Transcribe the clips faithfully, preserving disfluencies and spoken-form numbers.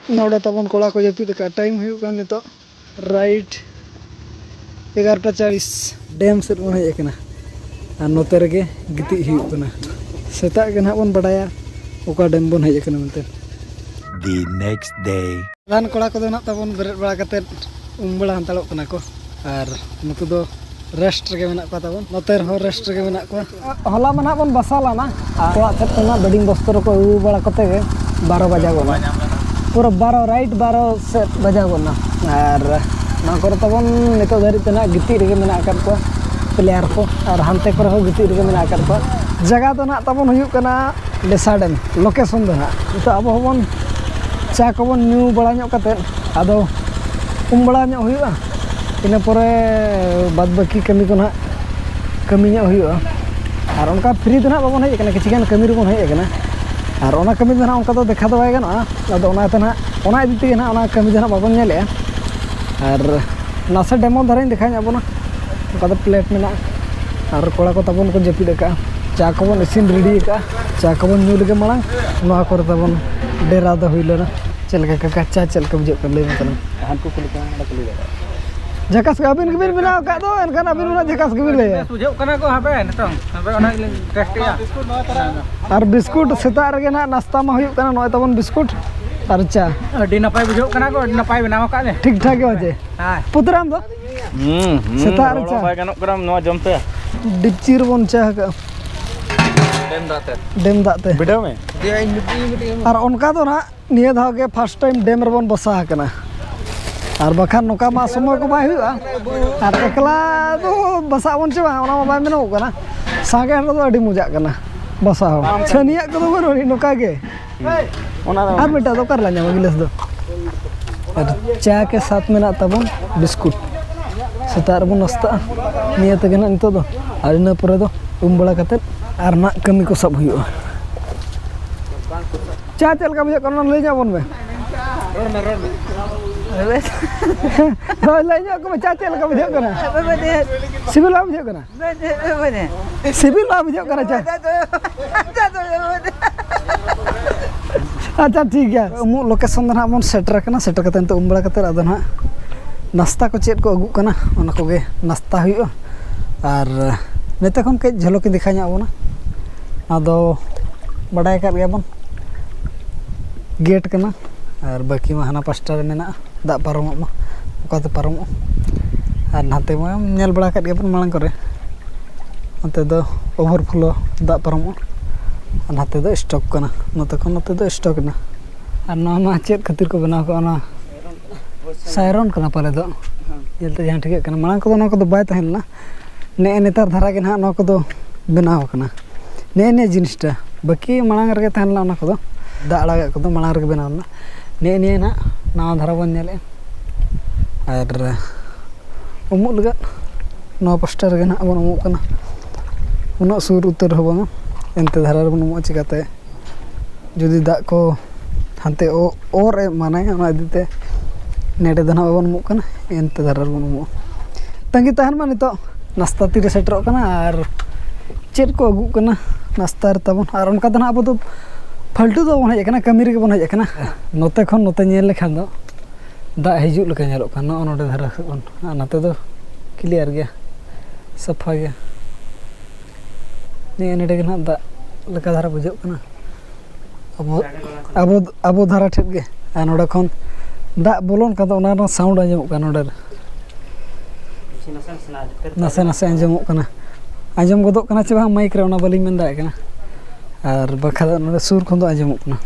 ᱱᱚᱰᱮ ᱛᱟᱵᱚᱱ ᱠᱚᱲᱟ ᱠᱚ ᱡᱟᱹᱯᱤᱫ ᱟᱠᱟᱫ᱾ ᱴᱟᱭᱤᱢ ᱦᱩᱭᱩᱜ ᱠᱟᱱᱟ ᱱᱤᱛᱚᱜ ᱨᱟᱭᱤᱴ ᱮᱜᱟᱨᱚᱴᱟ ᱪᱟᱞᱤᱥ᱾ ᱰᱮᱢ ᱥᱮᱫ ᱵᱚᱱ ᱦᱮᱡ ᱟᱠᱟᱱᱟ ᱟᱨ ᱱᱚᱛᱮ ᱨᱮᱜᱮ ᱜᱤᱛᱤᱡ ᱦᱩᱭᱩᱜ ᱠᱟᱱᱟ᱾ ᱥᱮᱛᱟᱜ ᱜᱮ ᱱᱟᱦᱟᱜ ᱵᱚᱱ ᱵᱟᱰᱟᱭᱟ ᱚᱠᱟ ᱰᱮᱢ ᱵᱚᱱ ᱦᱮᱡ ᱟᱠᱟᱱᱟ ᱢᱮᱱᱛᱮ᱾ The next day. ᱯᱨᱚᱫᱷᱟᱱ ᱠᱚᱲᱟ ᱠᱚᱫᱚ ᱱᱟᱦᱟᱜ ᱛᱟᱵᱚᱱ ᱵᱮᱨᱮᱫ ᱵᱟᱲᱟ ᱠᱟᱛᱮᱫ ᱩᱢ ᱵᱟᱲᱟ ᱦᱟᱛᱟᱲᱚᱜ ᱠᱟᱱᱟ ᱠᱚ᱾ ᱟᱨ ᱱᱩᱠᱩ ᱫᱚ ᱨᱮᱥᱴ ᱨᱮᱜᱮ ᱢᱮᱱᱟᱜ ᱠᱚᱣᱟ ᱛᱟᱵᱚᱱ, ᱱᱚᱛᱮ ᱨᱮᱦᱚᱸ ᱨᱮᱥᱴ ᱨᱮᱜᱮ ᱢᱮᱱᱟᱜ ᱠᱚᱣᱟ᱾ ᱦᱚᱞᱟ ᱢᱟ ᱱᱟᱦᱟᱜ ᱵᱚᱱ ᱵᱟᱥᱟ ᱞᱮᱱᱟ, ᱚᱲᱟᱜ ᱥᱮᱫ ᱠᱷᱚᱱᱟᱜ ᱵᱮᱰᱤᱝ ᱵᱚᱥᱛᱨᱚ ᱠᱚ ᱟᱹᱜᱩ ᱵᱟᱲᱟ ᱠᱟᱛᱮ ᱜᱮ ᱵᱟᱨᱚ ᱵᱟᱡᱟᱣ ᱜᱚᱫ ᱮᱱᱟ᱾ ᱯᱩᱨᱟᱹ ᱵᱟᱨᱚ, ᱨᱟᱭᱤᱴ ᱵᱟᱨᱚ ᱥᱮᱫ ᱵᱟᱡᱟᱣ ᱜᱚᱫ ᱮᱱᱟ᱾ ᱟᱨ ᱱᱚᱣᱟ ᱠᱚᱨᱮ ᱛᱟᱵᱚᱱ ᱱᱤᱛᱚᱜ ᱫᱷᱟᱹᱨᱤᱡ ᱛᱮ ᱱᱟᱦᱟᱜ ᱜᱤᱛᱤᱡ ᱨᱮᱜᱮ ᱢᱮᱱᱟᱜ ᱟᱠᱟᱫ ᱠᱚᱣᱟ ᱯᱞᱮᱭᱟᱨ ᱠᱚ, ᱟᱨ ᱦᱟᱱᱛᱮ ᱠᱚᱨᱮ ᱦᱚᱸ ᱜᱤᱛᱤᱡ ᱨᱮᱜᱮ ᱢᱮᱱᱟᱜ ᱟᱠᱟᱫ ᱠᱚᱣᱟ᱾ ᱡᱟᱭᱜᱟ ᱫᱚ ᱱᱟᱦᱟᱜ ᱛᱟᱵᱚᱱ ᱦᱩᱭᱩᱜ ᱠᱟᱱᱟ ᱰᱮᱥᱟ ᱰᱮᱢ᱾ ᱞᱳᱠᱮᱥᱚᱱ ᱫᱚ ᱱᱟᱦᱟᱜ ᱱᱤᱛᱚᱜ ᱟᱵᱚ ᱦᱚᱸᱵᱚᱱ ᱪᱟ ᱠᱚᱵᱚᱱ ᱧᱩ ᱵᱟᱲᱟ ᱧᱚᱜ ᱠᱟᱛᱮᱫ ᱟᱫᱚ ᱩᱢ ᱵᱟᱲᱟ ᱧᱚᱜ ᱦᱩᱭᱩᱜᱼᱟ᱾ ᱤᱱᱟᱹ ᱯᱚᱨᱮ ᱵᱟᱫᱽ ᱵᱟᱹᱠᱤ ᱠᱟᱹᱢᱤ ᱠᱚ ᱱᱟᱦᱟᱜ ᱠᱟᱹᱢᱤ ᱧᱚᱜ ᱦᱩᱭᱩᱜᱼᱟ᱾ ᱟᱨ ᱚᱱᱠᱟ ᱯᱷᱨᱤ ᱫᱚ ᱱᱟᱦᱟᱜ ᱵᱟᱵᱚᱱ ᱦᱮᱡ ᱟᱠᱟᱱᱟ, ᱠᱤᱪᱷᱩ ᱜᱟᱱ ᱠᱟᱹᱢᱤ ᱨᱮᱵᱚᱱ ᱦᱮᱡ ᱟᱠᱟᱱᱟ᱾ ᱟᱨ ᱚᱱᱟ ᱠᱟᱹᱢᱤ ᱫᱚ ᱱᱟᱦᱟᱜ ᱚᱱᱠᱟ ᱫᱚ ᱫᱮᱠᱷᱟᱣ ᱫᱚ ᱵᱟᱭ ᱜᱟᱱᱚᱜᱼᱟ᱾ ᱟᱫᱚ ᱚᱱᱟᱛᱮ ᱱᱟᱦᱟᱜ ᱚᱱᱟ ᱤᱫᱤ ᱛᱮᱜᱮ ᱱᱟᱦᱟᱜ ᱚᱱᱟ ᱠᱟᱹᱢᱤ ᱫᱚ ᱱᱟᱦᱟᱜ ᱵᱟᱵᱚᱱ ᱧᱮᱞᱮᱜᱼᱟ᱾ ᱟᱨ ᱱᱟᱥᱮ ᱰᱮᱢᱳ ᱫᱷᱟᱨᱟᱧ ᱫᱮᱠᱷᱟᱣ ᱧᱚᱜ ᱵᱚᱱᱟ᱾ ᱚᱱᱠᱟ ᱫᱚ ᱯᱞᱮᱴ ᱢᱮᱱᱟᱜᱼᱟ᱾ ᱟᱨ ᱠᱚᱲᱟ ᱠᱚ ᱛᱟᱵᱚᱱ ᱠᱚ ᱡᱟᱹᱯᱤᱫ ᱟᱠᱟᱫᱼᱟ᱾ ᱪᱟ ᱠᱚᱵᱚᱱ ᱤᱥᱤᱱ ᱨᱮᱰᱤ ᱟᱠᱟᱫᱼᱟ᱾ ᱪᱟ ᱠᱚᱵᱚᱱ ᱧᱩ ᱞᱮᱜᱮ ᱢᱟᱲᱟᱝ᱾ ᱱᱚᱣᱟ ᱠᱚᱨᱮ ᱛᱟᱵᱚᱱ ᱰᱮᱨᱟ ᱫᱚ ᱦᱩᱭ ᱞᱮᱱᱟ᱾ ᱪᱮᱫ ᱞᱮᱠᱟ ᱠᱟᱠᱟ, ᱪᱟ ᱪᱮᱫ ᱞᱮᱠᱟ ᱵᱩᱡᱷᱟᱹᱜ ᱠᱟᱱᱟ ᱞᱟᱹᱭ ᱢᱮ ᱛᱟᱞᱟᱝ᱾ ᱦᱟᱱᱠᱩ ᱠᱩᱞᱤ ᱠᱚᱢ, ᱚᱸᱰᱮ ᱠᱩᱞᱤ ᱫᱟᱲᱮᱭᱟᱜᱼᱟ᱾ ᱡᱟᱠᱟᱥ ᱜᱮ ᱟᱹᱵᱤᱱ ᱜᱮᱵᱤᱱ ᱵᱮᱱᱟᱣ ᱟᱠᱟᱫ ᱫᱚ, ᱮᱱᱠᱷᱟᱱ ᱟᱹᱵᱤᱱ ᱚᱱᱟ ᱡᱟᱠᱟᱥ ᱜᱮᱵᱤᱱ ᱞᱟᱹᱭᱟ᱾ ᱵᱮᱥ ᱵᱩᱡᱷᱟᱹᱜ ᱠᱟᱱᱟ ᱠᱚ ᱦᱟᱯᱮ ᱱᱤᱛᱚᱝ, ᱦᱟᱯᱮ ᱚᱱᱟ ᱜᱮᱞᱤᱧ ᱴᱮᱥᱴᱮᱜᱼᱟ᱾ ᱟᱨ ᱵᱤᱥᱠᱩᱴ ᱥᱮᱛᱟᱜ ᱨᱮᱜᱮ ᱱᱟᱦᱟᱜ ᱱᱟᱥᱛᱟ ᱢᱟ ᱦᱩᱭᱩᱜ ᱠᱟᱱᱟ, ᱱᱚᱜᱼᱚᱭ ᱛᱟᱵᱚᱱ ᱵᱤᱥᱠᱩᱴ ᱟᱨ ᱪᱟ᱾ ᱟᱹᱰᱤ ᱱᱟᱯᱟᱭ ᱵᱩᱡᱷᱟᱹᱜ ᱠᱟᱱᱟ ᱠᱚ, ᱟᱹᱰᱤ ᱱᱟᱯᱟᱭ ᱵᱮᱱᱟᱣ ᱟᱠᱟᱫ ᱞᱮ᱾ ᱴᱷᱤᱠ ᱴᱷᱟᱠ ᱜᱮ ᱵᱟᱡᱮ᱾ ᱦᱮᱸ᱾ ᱯᱩᱛᱨᱟᱢ ᱫᱚ? ᱦᱩᱸ, ᱦᱩᱸ, ᱥᱮᱛᱟᱜ ᱨᱮ ᱨᱚᱲ ᱪᱟ᱾ ᱵᱟᱭ ᱜᱟᱱᱚᱜ ᱠᱟᱱᱟ ᱱᱚᱣᱟ ᱡᱚᱢ ᱛᱮ᱾ ᱰᱤᱯᱪᱤ ᱨᱮᱵᱚᱱ ᱪᱟ ᱟᱠᱟᱫᱼᱟ᱾ ᱰᱮᱢ ᱫᱟᱜ ᱛᱮ᱾ ᱰᱮᱢ ᱫᱟᱜ ᱛᱮ᱾ ᱵᱤᱰᱟᱹᱣ ᱢᱮ᱾ ᱟᱨ ᱚᱱᱠᱟ ᱫᱚ ᱱᱟᱦᱟᱜ ᱱᱤᱭᱟᱹ ᱫᱷᱟᱣ ᱜᱮ ᱯᱷᱟᱥᱴ ᱴᱟᱭᱤᱢ ᱰᱮᱢ ᱨᱮᱵᱚᱱ ᱵᱟᱥᱟ ᱟᱠᱟᱱᱟ᱾ ᱟᱨ ᱵᱟᱠᱷᱟᱱ ᱱᱚᱝᱠᱟ ᱢᱟ ᱥᱚᱢᱚᱭ ᱠᱚ ᱵᱟᱭ ᱦᱩᱭᱩᱜᱼᱟ᱾ ᱟᱨ ᱮᱠᱞᱟ ᱫᱚ ᱵᱟᱥᱟᱜ ᱟᱵᱚᱱ ᱪᱮ ᱵᱟᱝ, ᱚᱱᱟ ᱢᱟ ᱵᱟᱭ ᱢᱮᱱᱚᱜᱚᱜ ᱠᱟᱱᱟ᱾ ᱥᱟᱸᱜᱮ ᱦᱚᱲ ᱫᱚ ᱟᱹᱰᱤ ᱢᱚᱡᱟᱜ ᱠᱟᱱᱟ ᱵᱟᱥᱟ ᱦᱚᱸ᱾ ᱪᱷᱟᱹᱱᱤᱭᱟᱜ ᱠᱚᱫᱚ ᱵᱟᱹᱱᱩᱜ ᱟᱹᱱᱤᱡ, ᱱᱚᱝᱠᱟ ᱜᱮ᱾ ᱚᱱᱟ ᱫᱚ ᱟᱨ ᱢᱤᱫᱴᱟᱝ ᱫᱚ ᱚᱠᱟ ᱨᱮᱞᱟᱝ ᱧᱟᱢᱟ ᱜᱤᱞᱟᱹᱥ ᱫᱚ? ᱟᱨ ᱪᱟ ᱠᱮ ᱥᱟᱛ ᱢᱮᱱᱟᱜ ᱛᱟᱵᱚᱱ ᱵᱤᱥᱠᱩᱴ᱾ ᱥᱮᱛᱟᱜ ᱨᱮᱵᱚᱱ ᱱᱟᱥᱛᱟᱜᱼᱟ ᱱᱤᱭᱟᱹ ᱛᱮᱜᱮ ᱱᱟᱜ ᱱᱤᱛᱚᱜ ᱫᱚ᱾ ᱟᱨ ᱤᱱᱟᱹ ᱯᱚᱨᱮ ᱫᱚ ᱩᱢ ᱵᱟᱲᱟ ᱠᱟᱛᱮᱫ ᱟᱨ ᱱᱟᱜ ᱠᱟᱹᱢᱤ ᱠᱚ ᱥᱟᱵ ᱦᱩᱭᱩᱜᱼᱟ᱾ ᱪᱟ ᱪᱮᱫ ᱞᱮᱠᱟ ᱵᱩᱡᱷᱟᱹᱜ ᱠᱟᱱᱟ, ᱚᱱᱟ ᱞᱟᱹᱭ ᱧᱚᱜ ᱵᱚᱱ ᱢᱮ᱾ ᱨᱚᱲ ᱢᱮ, ᱨᱚᱲ ᱢᱮ᱾ ᱦᱳᱭ, ᱞᱟᱹᱭ ᱧᱚᱜ ᱠᱚ ᱢᱮ, ᱪᱟ ᱪᱮᱫ ᱞᱮᱠᱟ ᱵᱩᱡᱷᱟᱹᱜ ᱠᱟᱱᱟ? ᱥᱤᱵᱤᱞ ᱵᱟᱝ ᱵᱩᱡᱷᱟᱹᱜ ᱠᱟᱱᱟ? ᱥᱤᱵᱤᱞ ᱵᱟᱝ ᱵᱩᱡᱷᱟᱹᱜ ᱠᱟᱱᱟ ᱪᱟ? ᱟᱪᱪᱷᱟ, ᱴᱷᱤᱠ ᱜᱮᱭᱟ᱾ ᱩᱢᱩᱜ ᱞᱳᱠᱮᱥᱚᱱ ᱫᱚ ᱱᱟᱦᱟᱜ ᱵᱚᱱ ᱥᱮᱴᱮᱨ ᱟᱠᱟᱱᱟ᱾ ᱥᱮᱴᱮᱨ ᱠᱟᱛᱮ ᱱᱤᱛᱚᱜ ᱩᱢ ᱵᱟᱲᱟ ᱠᱟᱛᱮ ᱟᱫᱚ ᱱᱟᱦᱟᱜ ᱱᱟᱥᱛᱟ ᱠᱚ ᱪᱮᱫ ᱠᱚ ᱟᱹᱜᱩᱜ ᱠᱟᱱᱟ, ᱚᱱᱟ ᱠᱚᱜᱮ ᱱᱟᱥᱛᱟ ᱦᱩᱭᱩᱜᱼᱟ᱾ ᱟᱨ ᱱᱚᱛᱮ ᱠᱷᱚᱱ ᱠᱟᱹᱡ ᱡᱷᱚᱞᱚᱠ ᱤᱧ ᱫᱮᱠᱷᱟᱣ ᱧᱚᱜ ᱟᱵᱚᱱᱟ᱾ ᱟᱫᱚ ᱵᱟᱰᱟᱭ ᱟᱠᱟᱫ ᱜᱮᱭᱟᱵᱚᱱ, ᱜᱮᱴ ᱠᱟᱱᱟ, ᱟᱨ ᱵᱟᱹᱠᱤ ᱢᱟ ᱦᱟᱱᱟ ᱯᱟᱥᱴᱟ ᱨᱮ ᱢᱮᱱᱟᱜᱼᱟ᱾ ᱫᱟᱜ ᱯᱟᱨᱚᱢᱚᱜ ᱢᱟ, ᱚᱠᱟᱛᱮ ᱯᱟᱨᱚᱢᱚᱜᱼᱟ᱾ ᱟᱨ ᱱᱟᱛᱮ ᱢᱟ ᱧᱮᱞ ᱵᱟᱲᱟ ᱟᱠᱟᱫ ᱜᱮᱭᱟᱵᱚᱱ ᱢᱟᱲᱟᱝ ᱠᱚᱨᱮ, ᱱᱚᱛᱮ ᱫᱚ ᱳᱵᱷᱟᱨ ᱯᱷᱞᱳ ᱫᱟᱜ ᱯᱟᱨᱚᱢᱚᱜᱼᱟ, ᱟᱨ ᱱᱟᱛᱮ ᱫᱚ ᱥᱴᱚᱠ ᱠᱟᱱᱟ, ᱱᱚᱛᱮ ᱠᱷᱚᱱ ᱱᱚᱛᱮ ᱫᱚ ᱥᱴᱚᱠ ᱮᱱᱟ᱾ ᱟᱨ ᱱᱚᱣᱟ ᱢᱟ ᱪᱮᱫ ᱠᱷᱟᱹᱛᱤᱨ ᱠᱚ ᱵᱮᱱᱟᱣ ᱠᱟᱜᱼᱟ? ᱚᱱᱟ ᱥᱟᱭᱨᱚᱱ ᱠᱟᱱᱟ ᱯᱟᱞᱮ ᱫᱚ, ᱧᱮᱞᱛᱮ ᱡᱟᱦᱟᱸ ᱴᱷᱤᱠᱟᱹᱜ ᱠᱟᱱᱟ᱾ ᱢᱟᱲᱟᱝ ᱠᱚᱫᱚ ᱱᱚᱣᱟ ᱠᱚᱫᱚ ᱵᱟᱭ ᱛᱟᱦᱮᱸ ᱞᱮᱱᱟ, ᱱᱮᱜᱼᱮ ᱱᱮᱛᱟᱨ ᱫᱷᱟᱨᱟ ᱜᱮ ᱱᱟᱦᱟᱜ ᱱᱚᱣᱟ ᱠᱚᱫᱚ ᱵᱮᱱᱟᱣ ᱟᱠᱟᱱᱟ᱾ ᱱᱮᱜᱼᱮ ᱱᱤᱭᱟᱹ ᱡᱤᱱᱤᱥᱴᱟ, ᱵᱟᱹᱠᱤ ᱢᱟᱲᱟᱝ ᱨᱮᱜᱮ ᱛᱟᱦᱮᱸ ᱞᱮᱱᱟ, ᱚᱱᱟ ᱠᱚᱫᱚ ᱫᱟᱜ ᱟᱲᱟᱜᱟᱜ ᱠᱚᱫᱚ ᱢᱟᱲᱟᱝ ᱨᱮᱜᱮ ᱵᱮᱱᱟᱣ ᱞᱮᱱᱟ᱾ ᱱᱮᱜᱼᱮ ᱱᱤᱭᱟᱹ ᱱᱟᱦᱟᱜ ᱱᱟᱣᱟ ᱫᱷᱟᱨᱟ ᱵᱚᱱ ᱧᱮᱞᱮᱫᱼᱟ᱾ ᱟᱨ ᱩᱢᱩᱜ ᱞᱟᱹᱜᱤᱫ ᱱᱚᱣᱟ ᱯᱟᱥᱴᱟ ᱨᱮᱜᱮ ᱱᱟᱦᱟᱜ ᱵᱚᱱ ᱩᱢᱩᱜ ᱠᱟᱱᱟ᱾ ᱩᱱᱟᱹᱜ ᱥᱩᱨ ᱩᱛᱟᱹᱨ ᱦᱚᱸ ᱵᱟᱝᱟ, ᱮᱱᱛᱮ ᱫᱷᱟᱨᱟ ᱨᱮᱵᱚᱱ ᱩᱢᱩᱜᱼᱟ᱾ ᱪᱤᱠᱟᱹᱛᱮ ᱡᱩᱫᱤ ᱫᱟᱜ ᱠᱚ ᱦᱟᱱᱛᱮ ᱚ-, ᱚᱨ ᱮ ᱢᱟᱱᱟᱭ, ᱚᱱᱟ ᱤᱫᱤ ᱛᱮ ᱱᱮᱰᱮ ᱫᱚ ᱱᱟᱦᱟᱜ ᱵᱟᱵᱚᱱ ᱩᱢᱩᱜ ᱠᱟᱱᱟ, ᱮᱱᱛᱮ ᱫᱷᱟᱨᱟ ᱨᱮᱵᱚᱱ ᱩᱢᱩᱜᱼᱟ᱾ ᱛᱟᱺᱜᱤ ᱛᱟᱦᱮᱱ ᱢᱟ, ᱱᱤᱛᱚᱜ ᱱᱟᱥᱛᱟ ᱛᱤᱨᱮ ᱥᱮᱴᱮᱨᱚᱜ ᱠᱟᱱᱟ ᱟᱨ ᱪᱮᱫ ᱠᱚ ᱟᱹᱜᱩᱜ ᱠᱟᱱᱟ ᱱᱟᱥᱛᱟ ᱨᱮ ᱛᱟᱵᱚᱱ᱾ ᱟᱨ ᱚᱱᱠᱟ ᱫᱚ ᱱᱟᱦᱟᱜ ᱟᱵᱚ ᱫᱚ ᱯᱷᱟᱞᱛᱩ ᱫᱚ ᱵᱟᱵᱚᱱ ᱦᱮᱡ ᱟᱠᱟᱱᱟ, ᱠᱟᱹᱢᱤ ᱨᱮᱜᱮ ᱵᱚᱱ ᱦᱮᱡ ᱟᱠᱟᱱᱟ᱾ ᱱᱚᱛᱮ ᱠᱷᱚᱱ ᱱᱚᱛᱮ ᱧᱮᱞ ᱞᱮᱠᱷᱟᱱ ᱫᱚ ᱫᱟᱜ ᱦᱤᱡᱩᱜ ᱞᱮᱠᱟ ᱧᱮᱞᱚᱜ ᱠᱟᱱᱟ᱾ ᱱᱚᱜᱼᱚ ᱱᱚᱰᱮ ᱫᱷᱟᱨᱟ ᱥᱮᱫ ᱵᱚᱱ, ᱟᱨ ᱱᱚᱛᱮ ᱫᱚ ᱠᱞᱤᱭᱟᱨ ᱜᱮᱭᱟ, ᱥᱟᱯᱷᱟ ᱜᱮᱭᱟ᱾ ᱱᱤᱭᱟᱹ ᱱᱚᱰᱮ ᱜᱮ ᱱᱟᱦᱟᱜ ᱫᱟᱜ ᱞᱮᱠᱟ ᱫᱷᱟᱨᱟ ᱵᱩᱡᱷᱟᱹᱜ ᱠᱟᱱᱟ᱾ ᱟᱵᱚ, ᱟᱵᱚ, ᱟᱵᱚ ᱫᱷᱟᱨᱟ ᱴᱷᱮᱱ ᱜᱮ᱾ ᱟᱨ ᱱᱚᱰᱮ ᱠᱷᱚᱱ ᱫᱟᱜ ᱵᱚᱞᱚᱱ ᱠᱟᱱ ᱫᱚ, ᱚᱱᱟ ᱨᱮᱱᱟᱜ ᱥᱟᱣᱩᱱᱰ ᱟᱸᱡᱚᱢᱚᱜ ᱠᱟᱱᱟ ᱱᱚᱰᱮ᱾ ᱱᱟᱥᱮ ᱱᱟᱥᱮ ᱟᱸᱡᱚᱢᱚᱜ ᱠᱟᱱᱟ᱾ ᱟᱸᱡᱚᱢ ᱜᱚᱫᱚᱜ ᱠᱟᱱᱟ ᱪᱮ ᱵᱟᱝ ᱢᱟᱭᱤᱠ ᱨᱮ, ᱚᱱᱟ ᱵᱟᱹᱞᱤᱧ ᱢᱮᱱ ᱫᱟᱲᱮᱭᱟᱜ ᱠᱟᱱᱟ᱾ ᱟᱨ ᱵᱟᱠᱷᱟᱡ ᱫᱚ ᱱᱚᱰᱮ ᱥᱩᱨ ᱠᱷᱚᱱ ᱫᱚ ᱟᱸᱡᱚᱢᱚᱜ ᱠᱟᱱᱟ᱾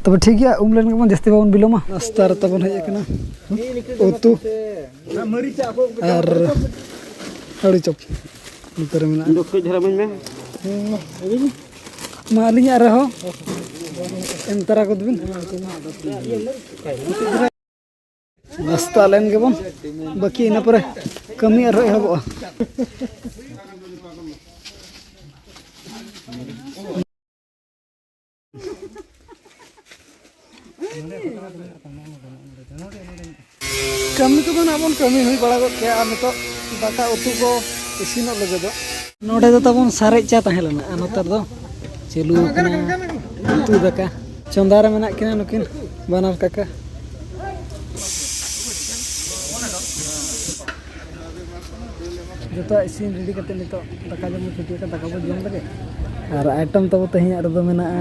ᱛᱚᱵᱮ ᱴᱷᱤᱠ ᱜᱮᱭᱟ, ᱩᱢ ᱞᱮᱱ ᱜᱮᱵᱚᱱ, ᱡᱟᱹᱥᱛᱤ ᱵᱟᱵᱚᱱ ᱵᱤᱞᱚᱢᱟ᱾ ᱱᱟᱥᱛᱟ ᱨᱮ ᱛᱟᱵᱚᱱ ᱦᱮᱡ ᱟᱠᱟᱱᱟ, ᱩᱛᱩ ᱟᱨ ᱟᱹᱲᱩ ᱪᱚᱯ ᱱᱚᱛᱮ ᱨᱮ ᱢᱮᱱᱟᱜᱼᱟ᱾ ᱤᱧ ᱫᱚ ᱠᱟᱹᱡ ᱫᱷᱟᱨᱟ ᱤᱢᱟᱹᱧ ᱢᱮ᱾ ᱢᱟ ᱟᱹᱞᱤᱧᱟᱜ ᱨᱮᱦᱚᱸ ᱮᱢ ᱛᱟᱨᱟ ᱜᱚᱫ ᱵᱤᱱ᱾ ᱱᱟᱥᱛᱟ ᱞᱮᱱ ᱜᱮᱵᱚᱱ, ᱵᱟᱹᱠᱤ ᱤᱱᱟᱹ ᱯᱚᱨᱮ ᱠᱟᱹᱢᱤ ᱟᱨᱦᱚᱸ ᱮᱦᱚᱵᱚᱜᱼᱟ᱾ ᱠᱟᱹᱢᱤ ᱠᱚᱫᱚ ᱱᱟᱜ ᱵᱚᱱ ᱠᱟᱹᱢᱤ ᱦᱩᱭ ᱵᱟᱲᱟ ᱜᱚᱫ ᱠᱮᱜᱼᱟ, ᱟᱨ ᱱᱤᱛᱚᱜ ᱫᱟᱠᱟ ᱩᱛᱩ ᱠᱚ ᱤᱥᱤᱱᱚᱜ ᱞᱟᱹᱜᱤᱫᱚᱜ᱾ ᱱᱚᱰᱮ ᱫᱚ ᱛᱟᱵᱚᱱ ᱥᱟᱨᱮᱡ ᱪᱟ ᱛᱟᱦᱮᱸ ᱞᱮᱱᱟ, ᱟᱨ ᱱᱮᱛᱟᱨ ᱫᱚ ᱪᱟᱹᱞᱩ ᱟᱠᱟᱱᱟ ᱩᱛᱩ ᱫᱟᱠᱟ᱾ ᱪᱚᱸᱫᱟ ᱨᱮ ᱢᱮᱱᱟᱜ ᱠᱤᱱᱟ ᱱᱩᱠᱤᱱ ᱵᱟᱱᱟᱨ ᱠᱟᱠᱟ᱾ ᱡᱚᱛᱚᱣᱟᱜ ᱤᱥᱤᱱ ᱨᱮᱰᱤ ᱠᱟᱛᱮ ᱱᱤᱛᱚᱜ ᱫᱟᱠᱟ ᱡᱚᱢ ᱵᱚ ᱪᱷᱩᱴᱤ ᱟᱠᱟᱱ, ᱫᱟᱠᱟ ᱵᱚ ᱡᱚᱢ ᱞᱮᱜᱮ᱾ ᱟᱨ ᱟᱭᱴᱮᱢ ᱛᱟᱵᱚ ᱛᱮᱦᱮᱧᱟᱜ ᱨᱮᱫᱚ ᱢᱮᱱᱟᱜᱼᱟ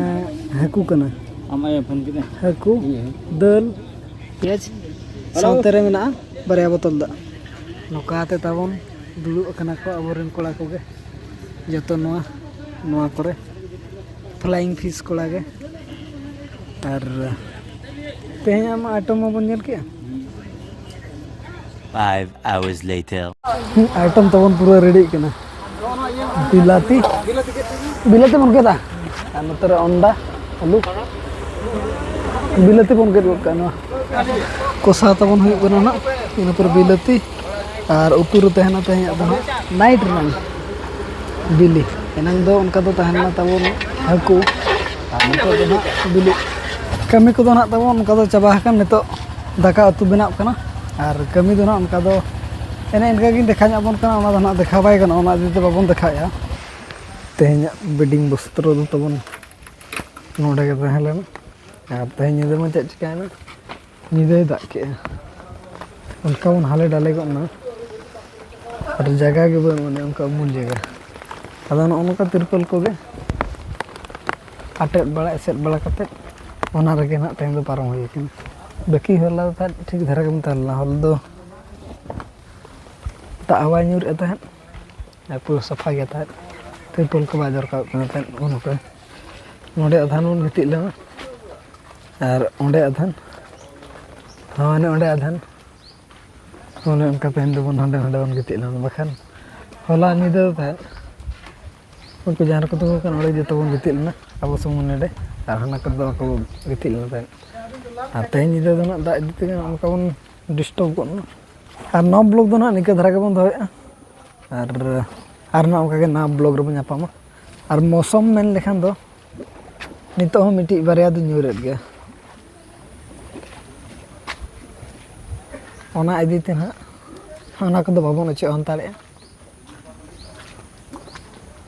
ᱦᱟᱹᱠᱩ ᱠᱟᱱᱟ᱾ ᱟᱢ ᱟᱭᱳ ᱯᱷᱳᱱ ᱠᱮᱫᱟ? ᱦᱟᱹᱠᱩ, ᱤᱧ ᱟᱭᱳ᱾ ᱫᱟᱹᱞ, ᱯᱮᱸᱭᱟᱡᱽ, ᱦᱮᱞᱳ᱾ ᱥᱟᱶᱛᱮ ᱨᱮ ᱢᱮᱱᱟᱜᱼᱟ ᱵᱟᱨᱭᱟ ᱵᱚᱛᱚᱞ ᱫᱟᱜ᱾ ᱱᱚᱝᱠᱟ ᱠᱟᱛᱮ ᱛᱟᱵᱚᱱ ᱫᱩᱲᱩᱵ ᱟᱠᱟᱱᱟ ᱠᱚ ᱟᱵᱚᱨᱮᱱ ᱠᱚᱲᱟ ᱠᱚᱜᱮ᱾ ᱡᱚᱛᱚ ᱱᱚᱣᱟ, ᱱᱚᱣᱟ ᱠᱚᱨᱮ Flying Fish ᱠᱚᱲᱟ ᱜᱮ᱾ ᱟᱨ ᱛᱮᱦᱮᱧ ᱟᱢᱟᱜ ᱟᱭᱴᱮᱢ ᱢᱟᱵᱚᱱ ᱧᱮᱞ ᱠᱮᱜᱼᱟ᱾ Five hours later. ᱟᱭᱴᱮᱢ ᱛᱟᱵᱚᱱ ᱯᱩᱨᱟᱹ ᱨᱮᱰᱤᱜ ᱠᱟᱱᱟ᱾ ᱵᱤᱞᱟᱹᱛᱤ, ᱵᱤᱞᱟᱹᱛᱤ ᱵᱚᱱ ᱜᱮᱫᱟ᱾ ᱟᱨ ᱱᱚᱛᱮ ᱨᱮ ᱚᱱᱰᱟ, ᱟᱹᱞᱩ, ᱵᱤᱞᱟᱹᱛᱤ ᱵᱚᱱ ᱜᱮᱫ ᱜᱚᱫ ᱠᱟᱜᱼᱟ᱾ ᱱᱚᱣᱟ ᱠᱚᱥᱟ ᱛᱟᱵᱚᱱ ᱦᱩᱭᱩᱜ ᱠᱟᱱᱟ ᱱᱟᱜ᱾ ᱤᱱᱟᱹ ᱯᱚᱨᱮ ᱵᱤᱞᱟᱹᱛᱤ, ᱟᱨ ᱩᱛᱩ ᱨᱮ ᱛᱟᱦᱮᱱᱟ ᱛᱮᱦᱮᱧᱟᱜ ᱫᱚ ᱱᱟᱜ ᱱᱟᱭᱤᱴ ᱨᱮᱱᱟᱜ ᱵᱤᱞᱤ᱾ ᱮᱱᱟᱝ ᱫᱚ ᱚᱱᱠᱟ ᱫᱚ ᱛᱟᱦᱮᱸ ᱞᱮᱱᱟ ᱛᱟᱵᱚᱱ ᱦᱟᱹᱠᱩ, ᱟᱨ ᱱᱤᱛᱚᱜ ᱫᱚ ᱱᱟᱜ ᱵᱤᱞᱤ᱾ ᱠᱟᱹᱢᱤ ᱠᱚᱫᱚ ᱱᱟᱜ ᱛᱟᱵᱚᱱ ᱚᱱᱠᱟ ᱫᱚ ᱪᱟᱵᱟ ᱟᱠᱟᱱ, ᱱᱤᱛᱚᱜ ᱫᱟᱠᱟ ᱩᱛᱩ ᱵᱮᱱᱟᱣ ᱠᱟᱱᱟ᱾ ᱟᱨ ᱠᱟᱹᱢᱤ ᱫᱚ ᱱᱟᱜ ᱚᱱᱠᱟ ᱫᱚ ᱮᱱᱮ ᱤᱱᱠᱟᱹ ᱜᱤᱧ ᱫᱮᱠᱷᱟᱣ ᱧᱚᱜ ᱟᱵᱚᱱ ᱠᱟᱱᱟ, ᱚᱱᱟ ᱫᱚ ᱱᱟᱜ ᱫᱮᱠᱷᱟᱣ ᱵᱟᱭ ᱜᱟᱱᱚᱜᱼᱟ, ᱚᱱᱟ ᱤᱫᱤ ᱛᱮ ᱵᱟᱵᱚᱱ ᱫᱮᱠᱷᱟᱣᱮᱫᱼᱟ᱾ ᱛᱮᱦᱮᱧᱟᱜ ᱵᱮᱰᱤᱝ ᱵᱚᱥᱛᱨᱚ ᱫᱚ ᱛᱟᱵᱚᱱ ᱱᱚᱰᱮ ᱜᱮ ᱛᱟᱦᱮᱸ ᱞᱮᱱᱟ᱾ ᱟᱨ ᱛᱮᱦᱮᱧ ᱧᱤᱫᱟᱹ ᱢᱟ ᱪᱮᱫ ᱪᱤᱠᱟᱹᱭᱮᱱᱟ, ᱧᱤᱫᱟᱹᱭ ᱫᱟᱜ ᱠᱮᱜᱼᱟ᱾ ᱚᱱᱠᱟ ᱵᱚᱱ ᱦᱟᱞᱮ ᱰᱟᱞᱮ ᱜᱚᱫ ᱮᱱᱟ, ᱟᱨ ᱡᱟᱭᱜᱟ ᱜᱮ ᱵᱟᱹᱱᱩᱜ ᱟᱹᱱᱤᱡ, ᱚᱱᱠᱟ ᱩᱢᱩᱞ ᱡᱟᱭᱜᱟ᱾ ᱟᱫᱚ ᱱᱚᱜᱼᱚ ᱱᱚᱝᱠᱟ ᱛᱤᱨᱯᱚᱞ ᱠᱚᱜᱮ ᱟᱴᱮᱫ ᱵᱟᱲᱟ, ᱮᱥᱮᱫ ᱵᱟᱲᱟ ᱠᱟᱛᱮᱫ, ᱚᱱᱟ ᱨᱮᱜᱮ ᱱᱟᱜ ᱛᱮᱦᱮᱧ ᱫᱚ ᱯᱟᱨᱚᱢ ᱦᱩᱭ ᱟᱠᱟᱱᱟ᱾ ᱵᱟᱹᱠᱤ ᱦᱚᱞᱟ ᱫᱚ ᱛᱟᱦᱮᱸᱫ ᱴᱷᱤᱠ ᱫᱷᱟᱨᱟ ᱜᱮᱵᱚᱱ ᱛᱟᱦᱮᱸ ᱞᱮᱱᱟ᱾ ᱦᱚᱞᱟ ᱫᱚ ᱫᱟᱜ ᱦᱚᱸ ᱵᱟᱭ ᱧᱩᱨᱮᱫ ᱛᱟᱦᱮᱸᱫ, ᱟᱨ ᱯᱩᱨᱟᱹ ᱥᱟᱯᱷᱟ ᱜᱮ ᱛᱟᱦᱮᱸᱫ, ᱛᱤᱨᱯᱚᱞ ᱠᱚ ᱵᱟᱭ ᱫᱚᱨᱠᱟᱨᱚᱜ ᱠᱟᱱᱟ ᱛᱟᱦᱮᱸᱫ᱾ ᱩᱱ ᱚᱠᱛᱚ ᱱᱚᱰᱮ ᱟᱫᱷᱟᱱ ᱵᱚᱱ ᱜᱤᱛᱤᱡ ᱞᱮᱱᱟ, ᱟᱨ ᱚᱸᱰᱮ ᱟᱫᱷᱟᱱ, ᱦᱚᱸ, ᱚᱱᱮ ᱚᱸᱰᱮ ᱟᱫᱷᱟᱱ, ᱚᱱᱮ ᱚᱱᱠᱟ ᱛᱮᱦᱮᱧ ᱫᱚᱵᱚᱱ ᱦᱟᱸᱰᱮ ᱱᱟᱰᱮ ᱵᱚᱱ ᱜᱤᱛᱤᱡ ᱞᱮᱱᱟ᱾ ᱵᱟᱠᱷᱟᱱ ᱦᱚᱞᱟ ᱧᱤᱫᱟᱹ ᱫᱚ ᱛᱟᱦᱮᱸᱫ ᱩᱱᱠᱩ ᱡᱟᱦᱟᱸ ᱨᱮᱠᱚ ᱫᱩᱲᱩᱵ ᱠᱟᱱᱟ, ᱚᱸᱰᱮ ᱡᱚᱛᱚ ᱵᱚᱱ ᱜᱤᱛᱤᱡ ᱞᱮᱱᱟ, ᱟᱵᱚ ᱥᱩᱢᱩᱝ ᱱᱚᱰᱮ, ᱟᱨ ᱦᱟᱱᱟ ᱠᱚᱨᱮ ᱫᱚ ᱵᱟᱠᱚ ᱜᱤᱛᱤᱡ ᱞᱮᱱᱟ ᱛᱟᱦᱮᱸᱫ᱾ ᱟᱨ ᱛᱮᱦᱮᱧ ᱧᱤᱫᱟᱹ ᱫᱚ ᱱᱟᱜ ᱫᱟᱜ ᱤᱫᱤ ᱛᱮᱜᱮ ᱱᱚᱜᱼᱚ ᱱᱚᱝᱠᱟ ᱵᱚᱱ ᱰᱤᱥᱴᱟᱵᱽ ᱜᱚᱫ ᱮᱱᱟ᱾ ᱟᱨ ᱱᱚᱣᱟ ᱵᱞᱚᱜ ᱫᱚ ᱱᱟᱜ ᱱᱤᱝᱠᱟᱹ ᱫᱷᱟᱨᱟ ᱜᱮᱵᱚᱱ ᱫᱚᱦᱚᱭᱮᱫᱼᱟ᱾ ᱟᱨ, ᱟᱨ ᱱᱟᱜ ᱚᱱᱠᱟ ᱜᱮ ᱱᱟᱣᱟ ᱵᱞᱚᱜ ᱨᱮᱵᱚᱱ ᱧᱟᱯᱟᱢᱟ᱾ ᱟᱨ ᱢᱳᱥᱚᱢ ᱢᱮᱱ ᱞᱮᱠᱷᱟᱱ ᱫᱚ ᱱᱤᱛᱚᱜ ᱦᱚᱸ ᱢᱤᱫᱴᱤᱡ ᱵᱟᱨᱭᱟ ᱫᱚ ᱧᱩᱨᱮᱫ ᱜᱮᱭᱟ᱾ ᱚᱱᱟ ᱤᱫᱤ ᱛᱮ ᱱᱟᱜ ᱚᱱᱟ ᱠᱚᱫᱚ ᱵᱟᱵᱚᱱ ᱚᱪᱚᱜ ᱦᱟᱛᱟᱲᱮᱜᱼᱟ᱾